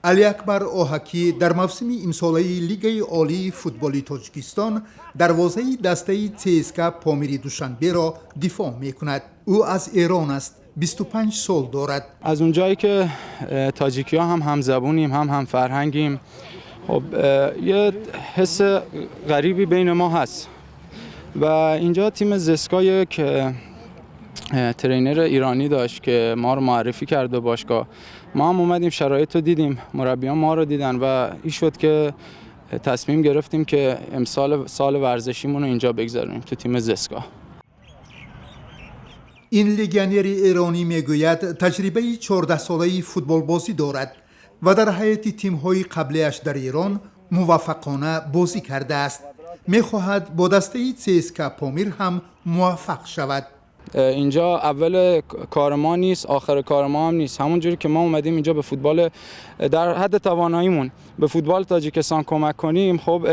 Алиакбар Оҳакӣ дар мавсими имсолаи Лигаи олии футболи Тоҷикистон дарвозаи дастаи ЦСКА Помири Душанберо дифоъ мекунад. Ӯ аз Эрон аст, 25 сол дорад. Аз унҷое ки тоҷикиҳо ҳам ҳамзабонем, ҳам ҳамфарҳангем, хуб, یه ҳис ғарибе бین мо ҳаст ва инҷо тими ЗСКА یک trainer ایرانی داشت که ما رو معرفی کرد به باشگاه. ما هم اومدیم شرایط رو دیدیم، مربیان ما رو دیدن و این شد که تصمیم گرفتیم که امسال سال ورزشیمون رو اینجا بگذاریم تو تیم زسکا. Ин легионери эронӣ мегӯяд, таҷрибаи 14-солаи футболбозӣ дорад ва дар ҳайати тимҳои қаблиаш дар Эрон муваффақона бозӣ кардааст. Мехоҳад бо дастаи ЦСКА Помир ҳам муваффақ шавад. اینجا اول کار ما نیست، آخر کار ما هم نیست. همونجوری که ما اومدیم اینجا به فوتبال در حد تواناییمون به فوتبال تاجیکستان کمک کنیم، خب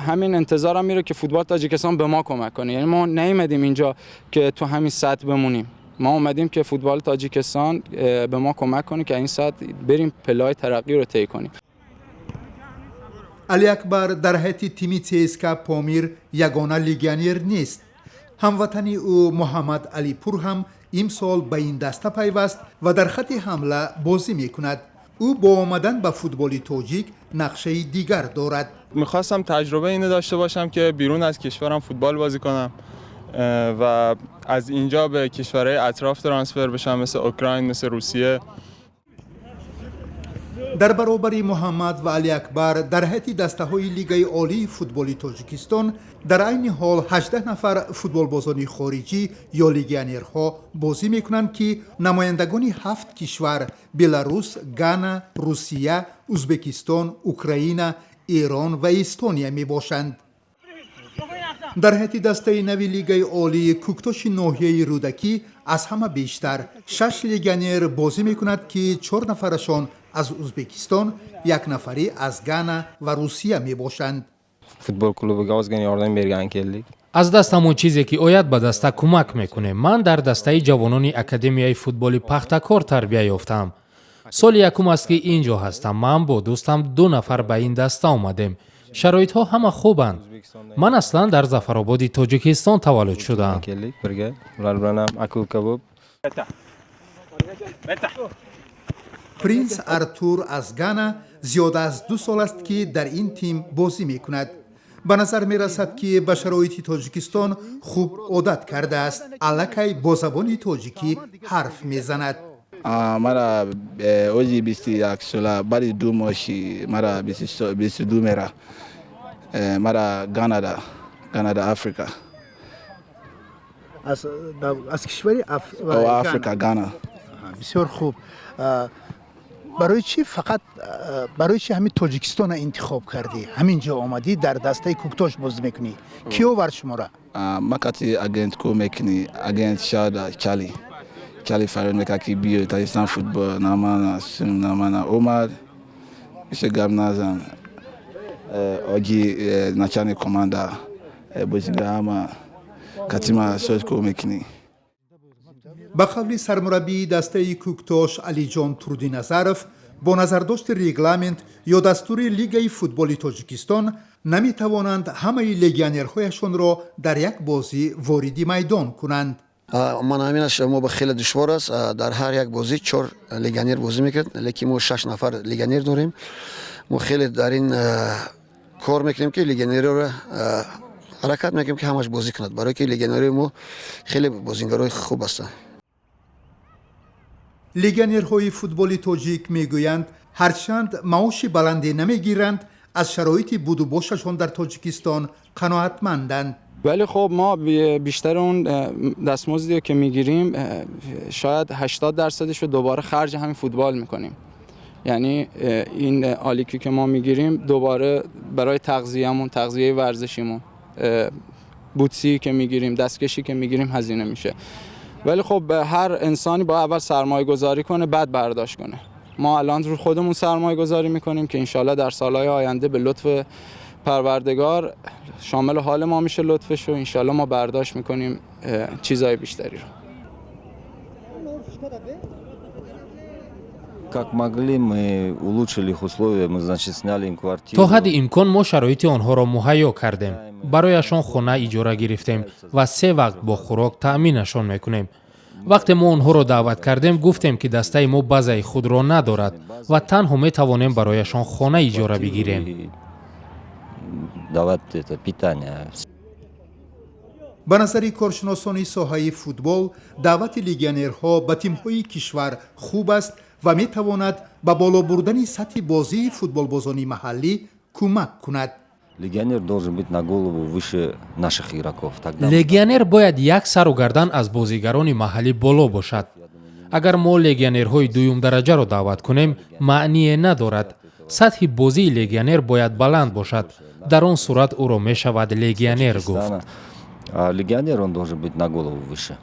همین انتظارم میره که فوتبال تاجیکستان به ما کمک کنه. یعنی ما نیومدیم اینجا که تو همین سطح بمونیم، ما اومدیم که فوتبال تاجیکستان به ما کمک کنه که این سطح بریم، پله‌های ترقی رو طی کنیم. Алиакбар дар ҳайати тими ЦСКА Помир ягона легионер нест. Ҳамватани ӯ Муҳаммад Алипур ҳам имсол ба ин даста пайваст ва дар хатти ҳамла бозӣ мекунад. Ӯ бо омадан ба футболи тоҷик нақшаи дигар дорад. میخواستم تجربه اینو داشته باشم که بیرون از کشورم فوتبال بازی کنم و از اینجا به کشورهای اطراف transfer بشم، مثل اوکراین، مثل روسیه. Дар баробари Муҳаммад ва Алиакбар дар ҳайати дастаҳои Лигаи олии футболи Тоҷикистон дар айни ҳол 18 нафар футболбозони хориҷӣ ё легионерҳо бозӣ мекунанд, ки намояндагони ҳафт кишвар: Беларус, Гана, Русия, Узбекистон, Украина, Эрон ва Эстония мебошанд. Дар ҳайати дастаи нави Лигаи олии Кӯктоши ноҳияи Рӯдакӣ аз ҳама бештар шаш легионер бозӣ мекунад, ки чор нафарашон аз Узбекистон, як нафарӣ аз Гана ва Русия мебошанд. Futbol klubiga ozgina yordam bergani keldik. Аз дастамон чизе ки ояд, ба даста кӯмак мекунем. Ман дар дастаи ҷавонони Академияи футболи Пахтакор тарбия ёфтаам. Соли якум аст, ки ин ҷо ҳастам. Ман бо дӯстам ду нафар ба ин даста омадем. Шароитҳо ҳама хубанд. Ман аслан дар Зафарободи Тоҷикистон таваллуд шудаам. Keldik birga. Ular bilan ham aka uka bo'lib. Принс Артур аз Гана зиёда аз 2 сол аст, ки дар ин тим бозӣ мекунад. Ба назар мерасад, ки ба шароити Тоҷикистон хуб одат кардааст. Аллакай бо забони тоҷикӣ ҳарф мезанад. Мара ози 21 сола, баъди 2 моҳ мара 22 мера. Мара Ганада, Ганада, Африка. Аз кишвари Африка, Гана. Бисёр хуб. Барои чӣ фақат, барои чӣ ҳамин Тоҷикистона интихоб кардӣ, ҳамин ҷо омадӣ, дар дастаи Кӯктош бозӣ мекунӣ? Кӣ овард шуморо? Ма кати агент кор мекунӣ, агент шада Чали Чали фарёд мекард, ки биё Таҷикистон, футбол нормально сум нормально омад. Мише гап назан, оги начальник команда бозига ҳама катима соз кор мекунӣ. Ба қавли сармураббии дастаи Кӯктош Алиҷон Турдиназаров, бо назардошти регламент ё дастури Лигаи футболи Тоҷикистон наметавонанд ҳамаи легионерҳояшонро дар як бозӣ вориди майдон кунанд. Ман ҳаминаш мо ба хеле душвор аст. Дар ҳар як бозӣ чор легионер бозӣ мекард, лекин мо шаш нафар легионер дорем. Мо хеле дар ин кор мекунем, ки легионерро ҳаракат мекунем, ки ҳамаш бозӣ кунад, барое ки легионерҳои мо хеле бозингарои хуб ҳастанд. Легионерҳои футболи тоҷик мегӯянд, ҳарчанд маоши баланде намегиранд, аз шароити будубошашон дар Тоҷикистон қаноатманданд. ولی خب ما بیشتر اون دستمزدی که میگیریم، شاید 80 درصدش رو دوباره خرج همین فوتبال میکنیم. یعنی این آلیکی که ما میگیریم دوباره برای تغذیه‌مون، تغذیه ورزشیمون، بوتسی که میگیریم، دستکشی که میگیریم هزینه میشه. ولی خب هر انسانی باید اول سرمایه گذاری کنه، بعد برداشت کنه. ما الان رو خودمون سرمایه گذاری میکنیم که انشالله در سالهای آینده به لطف پروردگار شامل حال ما میشه لطفش و انشالله ما برداشت میکنیم چیزای بیشتری رو. Как могли, мы улучшили их условия, мы, значит, сняли им квартиру. То ҳадди имкон мо шароити онҳоро муҳайё кардем, барояшон хона иҷора гирифтем ва се вақт бо хӯрок таъминашон мекунем. Вақте мо онҳоро даъват кардем, гуфтем, ки дастаи мо базаи худро надорад ва танҳо метавонем барояшон хона иҷора бигирем. Давать это питание. Ба назари коршиносони соҳаи футбол, даъвати легионерҳо ба тимҳои кишвар хуб аст ва метавонад ба боло бурдани сатҳи бозии футболбозони маҳаллӣ кӯмак кунад. Легионер должен быть на голову выше наших игроков. Тогда Легионер бояд як сару гардан аз бозигарони маҳаллӣ боло бошад. Агар мо легионерҳои дуюмдараҷаро даъват кунем, маъние надорад. Сатҳи бозии легионер бояд баланд бошад, дар он сурат ӯро мешавад легионер гуфт. А легионер, он должен быть на голову выше.